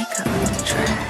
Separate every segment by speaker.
Speaker 1: Micah on the track.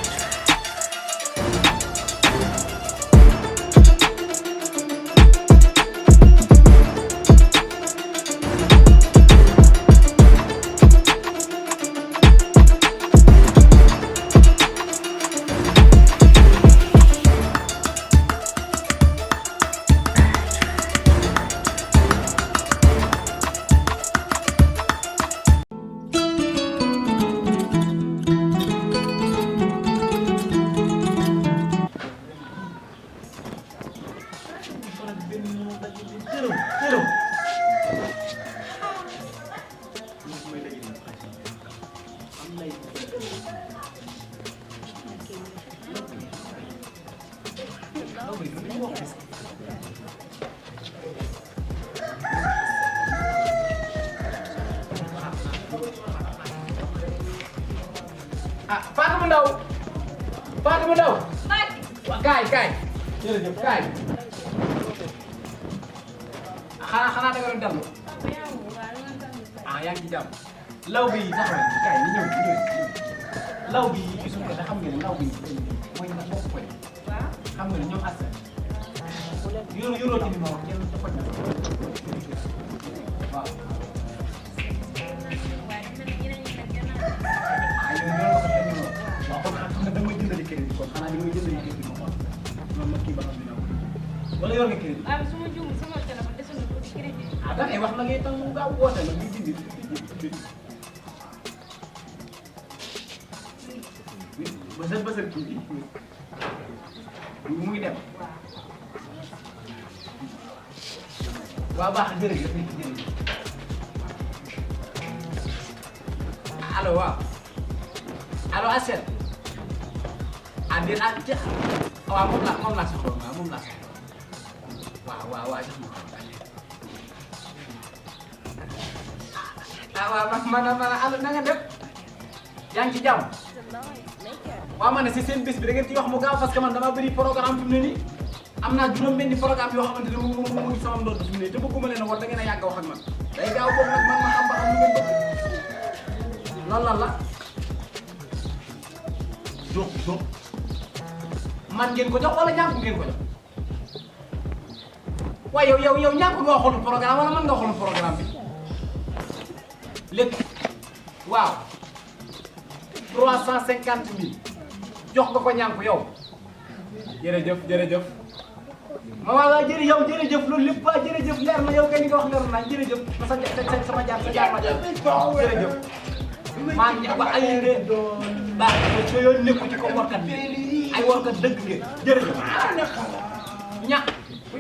Speaker 2: Fatou Ndaw Fatou Ndaw wa kaay jërëjëf kaay xanaa da nga doon dallu yaa ngi ci jàmm law bi taxaw kaay ni ñëw law bi gisul ko da xam nga ne law bi mooy na bokk koy xam nga ne ñoom askan yoroo ci ni ma wax kenn dafa na waaw wala yor nga crédit.
Speaker 3: su ma juumul sama téléphone desul na ko ci crédit.
Speaker 2: da ngay wax na ngay tam mu gaaw woote la ñu dindi bësal kii bi mu ngi dem. waaw baax na jërëjëf allo waaw allo Asel waaw moom laa soxla waaw moom laa soxla waaw jox ma ko waaw man allo na nga def yaa ngi ci jàmm waaw man si seen bés bi da ngeen ci wax mu gaaw parce que man dama bëri programme fi mu ne nii am naa juróom-benni programme yoo xamante ne mu ngi sama ndodd fi mu ne te bëgguma leen a war da ngeen a yàgg a wax ak man day gaaw boobu nag man ma xam ba xam lu ngeen bëgg loolu lan la jóg man ngeen ko jox wala ñàkk ngeen ko jox waaye yow ñàkk nga waxoon programme wala man nga waxoon programme bi lépp waaw 350 000 jox nga ko ñàkk yow jërëjëf waaw jërëjëf loolu lépp waaw jërëjëf leer na yow kay ni nga wax leer na jërëjëf sama jaar ma jërëjëf maa ngi ba ay leen baax na soo yoon nekku ci ko warkat bi ay warkat dëgg ngeen jërëjëf ñàkk ba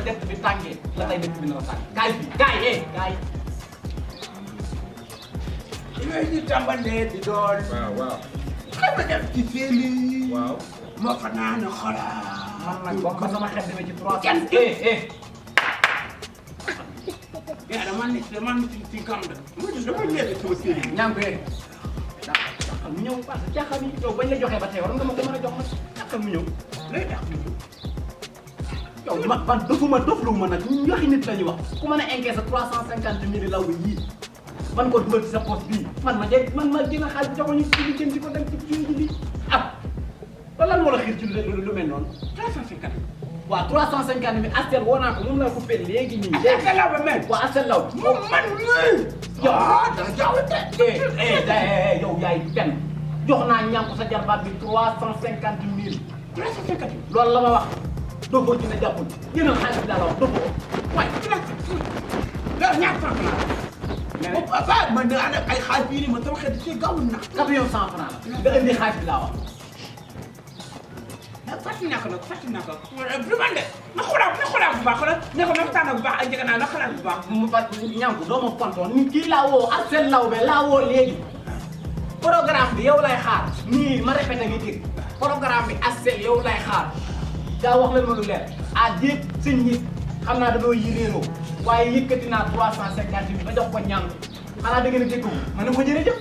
Speaker 2: jant bi tàngee la tey dëkk bi na tàng kaay
Speaker 4: yooyu ñu tàmbalee di doon.
Speaker 2: waaw
Speaker 4: xam nga def ci féeli.
Speaker 2: waaw
Speaker 4: moo fa naan xoolaa.
Speaker 2: man nag ba sama xel demee ci 300.
Speaker 4: kenn dama nekk ci kam da. dama nekk sama série bi.
Speaker 2: ñaam ko yéen daxal mu ñëw parce que caaxaan yi yow bañ la joxee ba tey war nga ma ko mën a jox nag daxal mu ñëw
Speaker 4: lay tax mu ñëw.
Speaker 2: yow man dofluwuma nag ñu waxi nit la ñu wax ku mën a encaissé 350 000 law yii man ko dugal ci sa poste bii man ma gën a xaalis joxoon ñu ci jëm ci ko dem ci suñu bi lan moo la xiir ci lu mel noonu
Speaker 4: 350.
Speaker 2: waaw 350 000 Astel woo naa ko moom laa coupé léegi nii.
Speaker 4: Astel law ba mel.
Speaker 2: waaw Astel law.
Speaker 4: moom man mii.
Speaker 2: yow
Speaker 4: da jaawate.
Speaker 2: yow yaay benn jox naa ñànku sa jarbaat bi 350 000.
Speaker 4: 350.
Speaker 2: loolu la ma wax dofoo ci ne jàppul yéen a xaalis bi laa la wax dofoo.
Speaker 4: waaye ci la loolu ñaata franc la. mais man da ànd ak ay xaalis bii nii man sama xel ci gawul na.
Speaker 2: 400 francs la nga indi xaalis bi laa wax.
Speaker 4: fàttali naa ko nag fàttali naa ko. vraiment de na xoolaa bu baax ne ko nag tànn bu baax ay njëkk naa na xoolaa bu baax.
Speaker 2: mu ba ñànku doo ma fontoon ni kii laa woo Astel Lawbe laa woo léegi programme bi yow lay xaar nii ma répété nga dégg programme bi Astel yow lay xaar daa wax leen ma lu leer ah déet sëñ ñi xam naa dañoo yéeréeroo waaye yëkkati naa 350 000 ba jox ko ñànku xanaa da ngeen a dégg ma ne ko jërëjëf.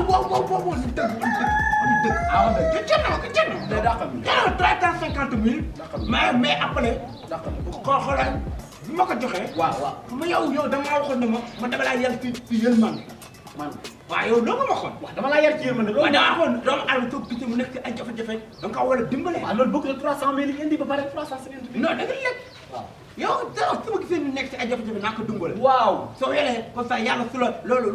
Speaker 4: waaw li dëgg.
Speaker 2: ah wax dëgg.
Speaker 4: te jënd na.
Speaker 2: day dàqal bi.
Speaker 4: 350 000. mais après. xoolal bi ma ko joxee.
Speaker 2: waaw.
Speaker 4: ma yow damaa waxoon ne ma dama laa yàlla ci yël man. waaw yow loo ma waxoon.
Speaker 2: waaw dama laa yar ci yërmande loolu.
Speaker 4: waaw daa waxoon doomu aadama toog gis mu nekk ci ay jafe-jafe da nga ko war a dimbale.
Speaker 2: waaw loolu bëgg na 300 000 indi ba pare 350 000.
Speaker 4: non da nga lekk.
Speaker 2: waaw
Speaker 4: yow dara su ma gisee ni nekk ci ay jafe-jafe naa ko dimbale.
Speaker 2: waaw.
Speaker 4: soo yoree comme ça yàlla su la loolu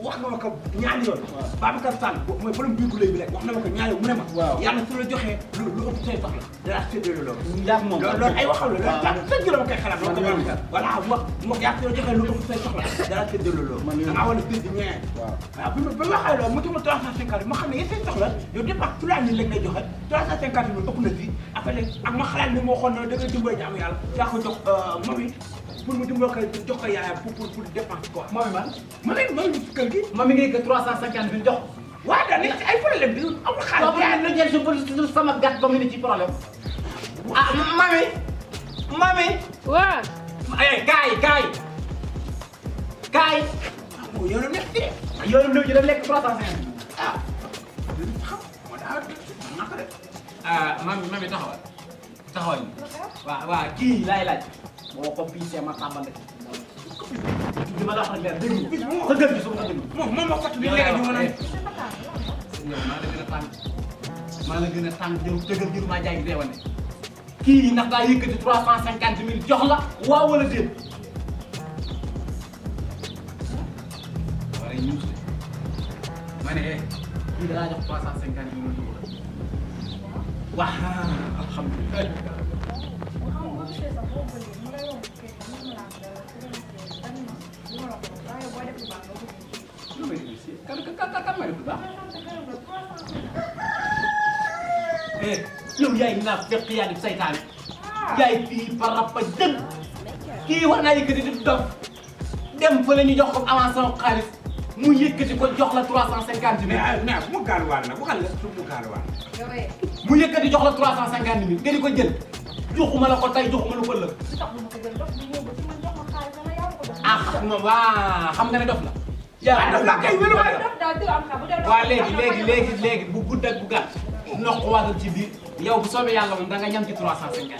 Speaker 4: wax nga ma ko ñaari yoon.
Speaker 2: waaw
Speaker 4: Babacar Sall mooy borom biigu lay bi rek wax na ma ko ñaari yoon mu ne ma.
Speaker 2: waaw
Speaker 4: yàlla su la joxee lu ëpp say soxla danaa séddale loolu.
Speaker 2: yaa moom
Speaker 4: loolu ay waxam la loolu daal sëñ bi la ma koy xalaat. voilà ma yaa su la joxee lu ëpp say soxla danaa séddale loolu. da ngaa war a sédd ñeent. waaw bi ma waxee loolu mu tudd 350 ma xam ne yéen say soxla yow départ 3000 lañ lay joxe 350 bi ëpp na si après ak ma xalaat ni moo xoon ne da ngay dimbali jaamu yàlla yaa ko jox mami pour mu dimbali ko jox ko yaayam pour dépense quoi.
Speaker 2: mami
Speaker 4: mami ci kër gi.
Speaker 2: mami ngay que 350 000 jox.
Speaker 4: waaw daal nekk ci ay problème bi amul xaalis.
Speaker 2: waaw yaa ngi leen jël sama gàtt ba mu ne ci problème. ah mami.
Speaker 3: waaw.
Speaker 2: kaay.
Speaker 4: yow la nekk ci de.
Speaker 2: yoonu néew ji da lekk 350 000.
Speaker 4: ah xam moo daal naka de.
Speaker 2: mami taxawal waaw kii laay laaj boo ko piisee ma tàmbali li ma la wax rek leer dégg nga sa gën gi su ma ko déglu
Speaker 4: moom moo fàttali léegi ñu mën a.
Speaker 2: yow maa la gën a tàng jël dëgër jël maa jaay reewane kii ndax daa yëkkati 350 000 jox la waaw wala déet wala ñuus de ma ne kii dalaa jox 350 000 waaw alhamdulilah. yow yaay naa fekk yaa di saytaane yaay fii par rapport dëgg kii war naa yëkkati di dof dem fa la ñu jox ko avance xaalis mu yëkkati ko jox la 350 000.
Speaker 4: mais bu mu gaaluwaal nag waxal la su mu gaaluwaal.
Speaker 2: mu yëkkati jox la 350 000 nga di ko jël joxuma la ko tey joxuma la ko ëllëg. ah xam nga ne dof la. yaa dof la kay wélu ma la. waaw léegi bu gudd ak bu gàtt. noq waatal ci biir yow bu soobee yàlla moom da nga ñam ci 350 000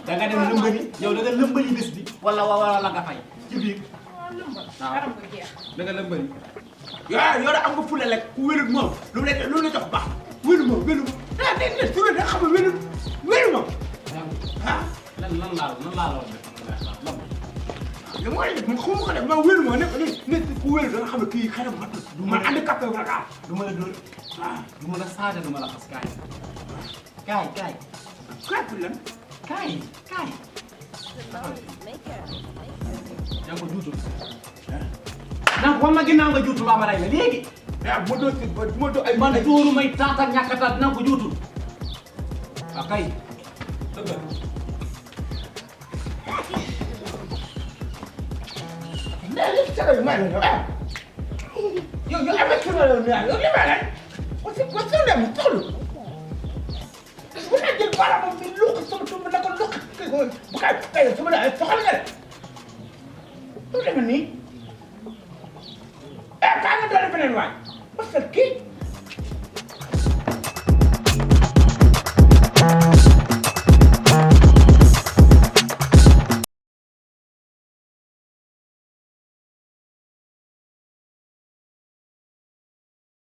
Speaker 2: da nga dem lëmbali yow da nga lëmbali bés bi wala nga fay ci biir. waaw da nga lëmbali.
Speaker 4: yow da am nga fule rek ku wélu moom lu la jox baax wélu moom ah déedéet su da xam nga wélu moom. ah
Speaker 2: lan laa la war a def.
Speaker 4: li ma koy def man xaw ma ko def man wélu moom nekk ku wélu da nga xam ne kii xanaa mat na. man handicapé wu nag
Speaker 2: du ma la dóor du ma la saaga du ma la xas kaay.
Speaker 4: kaay pour lan.
Speaker 2: kaay. yaa ngi ko juutul. donc war ma ginnaaw nga juutul ba ma rey la léegi.
Speaker 4: bu ma doon ay.
Speaker 2: man tuuru may taata ñàkk a taat dina ko juutul. waaw kay. dëgg
Speaker 4: yow avec sama yow li ma leen parce que soo dem soxlu bu naa jël baaraamam bi luq sama tumb na ko luq bu kay sama daal soxal nga de lu demee nii kaa nga doole beneen waay parce que kii